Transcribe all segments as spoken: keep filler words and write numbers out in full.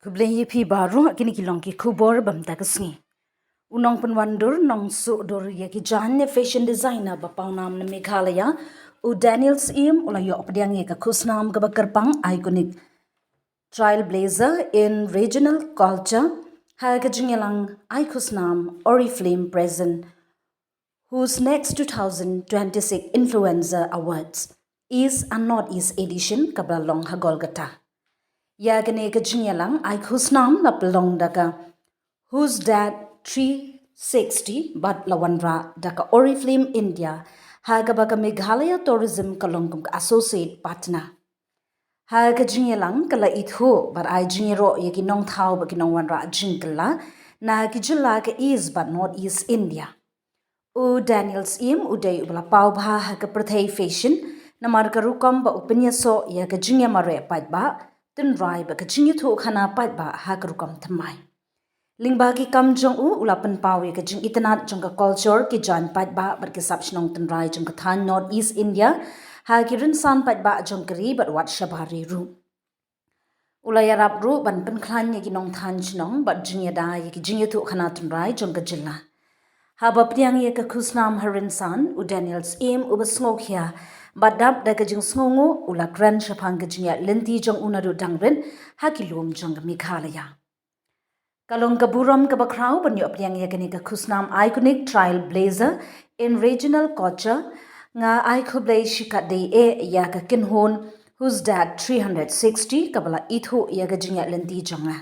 Khublei ïa phi baroh, kine ki long ki khubor bam ta ka sngi. U nongpynwandur, nongsuh dur ïa ki jaiñ ne fashion designer ba pawnam na Meghalaya, u Daniel Syiem, u la ïoh pdiang ïa ka khusnam kaba kyrpang Iconic Trailblazer in Regional Culture ha ka jingïalang ai khusnam Oriflame Present Who's Next two thousand twenty-six Influencer Awards, East and North East Edition, kaba la long ha Kolkata. Ïa kane ka jingïalang ai khusnam la pynlong da ka Who's That three sixty bad la wanrah da ka Oriflame India, ha kaba ka Meghalaya Tourism ka long kum ka associate partner. Ha ka jingïalang ka la ithuh bad ai jingïaroh ïa ki nongthaw bad ki nongwanrah jingkylla na ki jylla ka East bad North East India. U Daniel Syiem u dei uba la paw bha ha ka pyrthei fashion, namar ka rukom ba u pynïasoh ïa ka jingïamareh paidbah, tynrai bad ka jingïathuhkhana paidbah ha ka rukom thymmai. Lyngba ki kam jong u, u la pynpaw ïa ka jingitynnad jong ka culture, ki jaiñ paidbah bad ki sap shnong tynrai jong ka thaiñ North East India ha ki rynsan paidbah jong ka ri bad wat shabar ri ruh. U la ïarap ruh ban pynkhlaiñ ïa ki nongthaiñ shnong bad jingïada ïa ki jingïathuhkhana tynrai jong ka jylla. Haba pdiang ïa ka khusnam ha rynsan, u Daniel Syiem uba sngewkhia bad dap da ka jingsngewnguh, u la kren shaphang ka jingïaid lynti jong u naduh dang rit ha ki lum jong ka Meghalaya. Ka long ka burom kaba khraw ban ïoh pdiang ïa kane ka khusnam Iconic Trailblazer in Regional Culture. Nga ai khublei shikatdei eh ïa ka kynhun Who's That three hundred sixty kaba la ithuh ïa ka jingïaid lynti jong nga.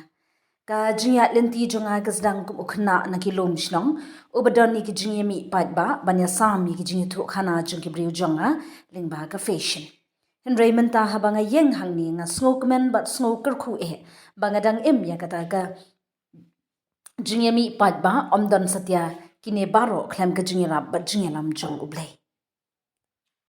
Ka jingïaid lynti jong nga ka sdang kum u khynnah na ki lum shnong uba don ïa ki jingïamih paidbah ban ïasam ïa ki jingïathuhkhana jong ki briew jong nga lyngba ka fashion. Hynrei mynta haba nga ïeng hangne, nga sngewkmen bad sngewkyrkhu eh ba nga dang im ïa kata ka jingïamih paidbah, ym don satia kine baroh khlem ka jingïarap bad jingïalam jong U Blei.